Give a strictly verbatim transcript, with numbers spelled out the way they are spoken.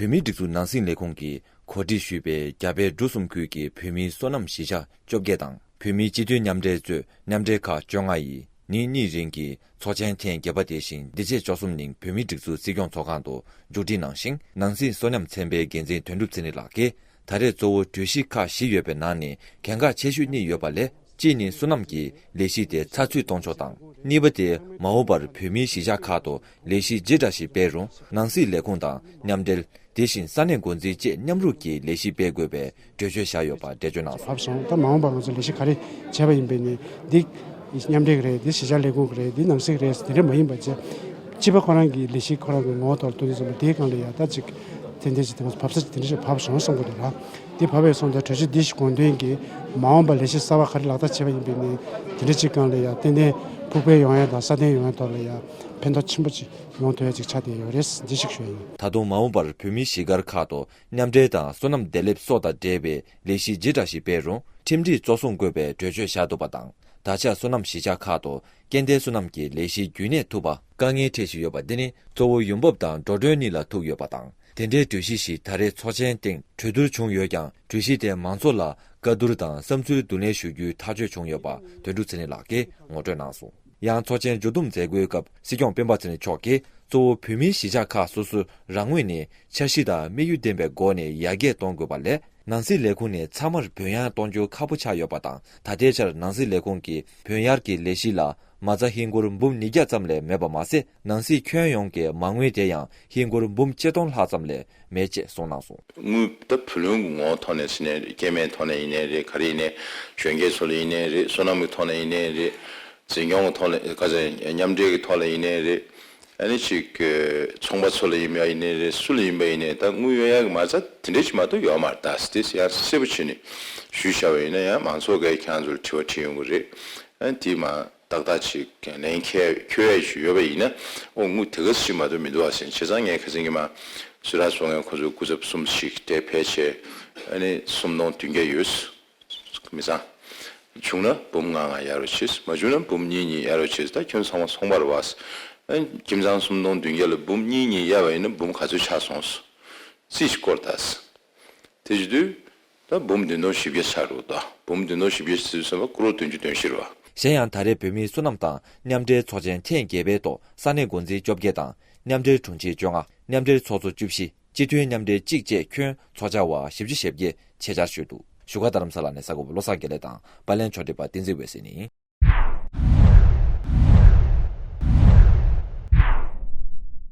བོད་མིའི་སྒྲིག་འཛུགས་ནང་སྲིད་ལས་ཁུངས་ཀྱིས་གོ་སྒྲིག་ཞུས་པའི་རྒྱ་བལ་འབྲུག་གསུམ་ཁུལ་གྱི་བོད་མིའི་སོ་ནམ་གཞིས་ཆགས་བཅོ་བརྒྱད་དང་། བོད་མིའི་སྤྱི་མཐུན་མཉམ་འབྲེལ་གཙོས་མཉམ་འབྲེལ་ཁག་བཅོ་ལྔ་ཡིས་ཉིན་གཉིས་རིང་གི་ཚོགས་ཆེན་ཐེངས་བརྒྱད་པ་དེ་བཞིན་འདི་ཕྱི་ལོ་གསུམ་ནང་བོད་མིའི་སྒྲིག་འཛུགས་སྲིད་སྐྱོང་ཚོགས་ཁང་དུ་མཇུག་སྒྲིལ་གནང་ཞིང་། ནང་སྲིད་སོ་ནམ་ཚན་པའི་འགན་འཛིན་དོན་གྲུབ་ཚེ་རིང་ལགས་ཀྱིས། ད་རེས་གཙོ་བོ་གྲོས་གཞི་ཁག་བཞི་ཡོད་པའི་ནང་ནས་གལ་འགངས་ཆེ་ཤོས་གཉིས་ཡོད་པ་ལས། གཅིག་ནི་སོ་ནམ་གྱི་ལས་གཞི་དེ་ཚགས་ཚུད་གཏོང་ཕྱོགས་དང་། གཉིས་པ་དེ་མ་འོངས་པར་བོད་མིའི་གཞིས་ཆགས་ཁག་ཏུ་ལས་གཞི་ཇི་འདྲ་ཞིག་སྤེལ་རུང་ནང་སྲིད་ལས་ཁུངས་དང་མཉམ་འབྲེལ། དེ་བཞིན་ས་གནས་འགོ་འཛིན་བཅས་མཉམ་རུབ་ཀྱིས་ལས་གཞི་སྤེལ་དགོས་པའི་གྲོས་ཆོད་བཞག་ཡོད་པ་འགྲེལ་བརྗོད་གནང་སོང་། བབས་སོང་། ད་མ་འོངས་པར་ང་ཚོ་ལས་གཞི་ག་རེ་བྱས་པ་ཡིན་པའི་ནི་འདི་མཉམ་འབྲེལ་གྱི་རེད། འདི་གཞིས་ཆགས་ལས་ཁུངས་ཀྱི་རེད། འདི་ནང་སྲིད་ཀྱི་རེད། དེ་འདྲ་མ་ཡིན་པ་བྱས། སྤྱི་པ་ཁོ་རང་གི་ལས་གཞི་ཁོ་རང་གི་ངོ་བོ་ཐོག་ལ་གཏོང་དུས་ཙམ་པ་དེའི་སྒང་ལ་ཡ་ད་ཅིག་ཏན་ཏན་ཅིག་དེ་ང་ཚོ་བབས་ས་ཅིག་དེ་འདྲ་ཞིག་བབས་སོང་བསམ་གྱི་འདུག་ར། དེ་བབས་པའི་སོང་ཙང་གྲོས་ཆོད་འདི་ཞིག་དགོངས་དོན་གྱིས་མ་འོངས་པར་ལས་གཞི་གསར་པ་ག་རེ་ལག་བསྟར་བྱས་པ་ཡིན་པའི་ནི་དེ་འདྲ་ཅིག་སྒང་ལ་ཡ་ཏན་ཏན་ཕུགས་འཕེར་ཡོང་ཡ་དང་སྲ་བརྟན་ཡོང་ཡ་ཐོག་ལ་ཡ་ཕན་ཐོགས་ཆེན་པོ་ཅིག་ཡོང་ཐུབ་ཡ་ཅིག་ཆགས་བསྡད་ཡོད་རེད། འདི་ཞིག་ཞུ་ཡ་ཡིན། ད་དུང་མ་འོངས་པར་བོད་མིའི་གཞིས་སྒར་ཁག་ཏུ་མཉམ་འབྲེལ་དང་སོ་ནམ་བདེ་ལེགས་སོགས་དང་འབྲེལ་བའི་ལས་གཞི་ཇི་འདྲ་ཞིག་སྤེལ་རུང་ཁྲིམས་སྒྲིག་གཙོ་བཟུང་དགོས་པའི་གྲོས་ཆོད་བཞག་འདུག་པ་དང་། ད་ཆ་སོ་ནམ་གཞིས་ཆགས་ཁག་ཏུ་སྐྱེ་ལྡན་སོ་ནམ་གྱི་ལས་གཞི་རྒྱུན་གནས་ཐུབ་པར་དཀའ་ངལ་འཕྲད་བཞིན་ཡོད་པ་འདི་ནི་གཙོ་བོ་ཡོང་འབབ་དང་འགྲོ་གྲོན་གཉིས་ལ་ཐུག་ཡོད་པ་དང་། དེ་འབྲེལ་གྲོས་གཞི་ཞིག་ད་རེས་ཚོགས་ཆེན་སྟེང་གྲོས་བསྡུར་བྱུང་ཡོད་ཀྱང་། གྲོས་གཞི་དེ་མང་ཚོགས་ལ་བཀའ་བསྡུར་དང་བསམ་ཚུལ་བསྡུ་ལེན་ཞུ་རྒྱུའི་ཐག་གཅོད་བྱུང་ཡོད་པ་དོན་གྲུབ་ཚེ་རིང་ལགས་ཀྱིས་ངོ་སྤྲོད་གནང་སོང་། ཡང་ཚོགས་ཆེན་མཇུག་བསྡོམས་མཛད་སྒོའི་སྐབས་སྲིད་སྐྱོང་སྤེན་པ་ཚེ་རིང་མཆོག་གིས་གཙོ་བོ་བོད་མིའི་གཞིས་ཆགས་ཁག་སོ་སོའི་རང་ངོས་ནས་འཆར་གཞི་དང་དམིགས་ཡུལ་ལྡན་པའི་སྒོ་ནས་ཡར་རྒྱས་གཏོང་དགོས་པ་ལས། ནང་སྲིད་ལས་ཁུངས་ནས་ཚང་མར་བུན་གཡར་གཏོང་རྒྱུ་ཁག་པོ་ཆགས་ཡོད་པ་དང་། ད་ལྟའི་ཆར་ནང་སྲིད་ལས་ཁུངས་ཀྱིས་བུན་གཡར་གྱི་ལས་གཞི་ལ་མ་རྩ་ཧིན་སྒོར་འབུམ་ཉིས་བརྒྱ་ཙམ་ལས་མེད་པ་མ་ཟད། ནང་སྲིད་ཁྱོན་ཡོངས་ཀྱི་མ་དངུལ་དེ་ཡང་ཧིན་སྒོར་འབུམ་ཆིག་སྟོང་ལྷག་ཙམ་ལས་མེད་ཅེས་གསུངས་གནང་སོང་། དངུལ་ད་བུ་ལོན་གྱི་ངོ་བོ་ཐོག་ནས་ཟེར་ནའི་རེད། སྐྱེ་དམན་ཐོག་ནས་ཡིན་ནའི་རེད། ག་རེ་ཡིན་ནའི་གཞོན་སྐྱེས་ཚོ་ལ་ཡིན་ནའི་རེད། སོ་ནམ་གྱི་ཐོག་ནས་ཡིན་ནའི་རེད། འཛིན་སྐྱོང་གི་ཐོག་ལ་ག་ཚོད་མཉམ་འབྲེལ་གྱི་ཐོག་ལ་ཡིན་ནའི་རེད། ཨ་ནི་ཅིག་ཚོང་པ་ཚོ་ལ་ཡིན་པ་ཡིན་ནའི་རེད། སུ་ལ་ཡིན་པ་ཡིན་ནའི་ད་དངུལ་གཡར་ཡག་གི་མ་རྩ་དེ་འདྲ་ཅིག་མ་གཏོགས་ཡོད་མ་རེད། ད་དེ་ཡང་གསལ་པོ་བྱས་ནས་ཞུས་བཞག་པ་ཡིན་ན་ཡང་མང་ཚོགས་ཀྱིས་ཁྱེད་རང་ཚོ་ལ་དྲི་བ་དྲིས་ཡོང་གི་རེད། ཨ་ནི་དེ་མ་ཏག་ཏག་ཅིག་ལན་འཁྱེར་འཁྱོལ་ཡ་ཞིག་ཡོད་པ་ཡིན་ན། ཨོ་དངུལ་དེ་ག་ཙམ་ཞིག་མ་གཏོགས་མི་འདུག་ཨ་ཟེར། བྱས་ཙང་ངས་ཁ་སང་གི་མ་སུ་ར་སོང་ངས་ཁོ་ཚོའི་སྐུ་ཚབ་གསུམ་ཞིག་དེ་ཕེབས་བྱས། ཨ་ནི་སུམ་སྟོང་བདུན་བརྒྱ་ཡོད། མི་ཚང་། བྱུང་ན་འབུམ་ལྔ་ལྔ་གཡར་རོགས་བྱེད། མ་བྱུང་ན་འབུམ་གཉིས་གཉིས་གཡར་རོགས་བྱེད། ད་ཁྱོད་ཚང་མ་ཚོང་པ་རེད་བ། ཨ་ནི་ཁྱིམ་ཚང་སུམ་སྟོང་བདུན་བརྒྱ་ལ་འབུམ་གཉིས་གཉིས་གཡར་བ་ཡིན་ན་འབུམ་ག་ཚོད་ཆགས་སོང་། རྩིས་ཤིག་སྐོར་ད། དེ་བྱེད་དུས། ད་འབུམ་བདུན་སྟོང་བཞི་བརྒྱ་ཆགས་འགྲོ། ད་འབུམ་བདུན་སྟོང་བཞི་བརྒྱ་ཟེར་ཙམ་པ་ཀོ་རོར་བདུན་ཅུ་དོན་བཞི་རེད་བ། གཞན་ཡང་ད་རེས་བོད་མིའི་སོ་ནམ་དང་མཉམ་འབྲེལ་ཚོགས་ཆེན་ཐེངས་བརྒྱད་པའི་ཐོག་ས་གནས་འགོ་འཛིན་བཅོ་བརྒྱད་དང་། མཉམ་འབྲེལ་དྲུང་ཆེ་བཅོ་ལྔ། མཉམ་འབྲེལ་ཚོགས་གཙོ་བཅུ་བཞི། སྤྱི་མཐུན་མཉམ་འབྲེལ་གཅིག་བཅས་ཁྱོན་ཚོགས་བཅར་བ་བཞི་བཅུ་ཞེ་བརྒྱད་ཆེད་བཅར་ཞུས་འདུག་བཞུགས་སྒར་རྡ་རམ་ས་ལ་ནས་གསར་འགོད་པ་བློ་བཟང་དགེ་ལེགས་དང་པར་ལེན་ཕྱོགས་སྒྲིག་པ་བསྟན་འཛིན་འོད་ཟེར་ནས།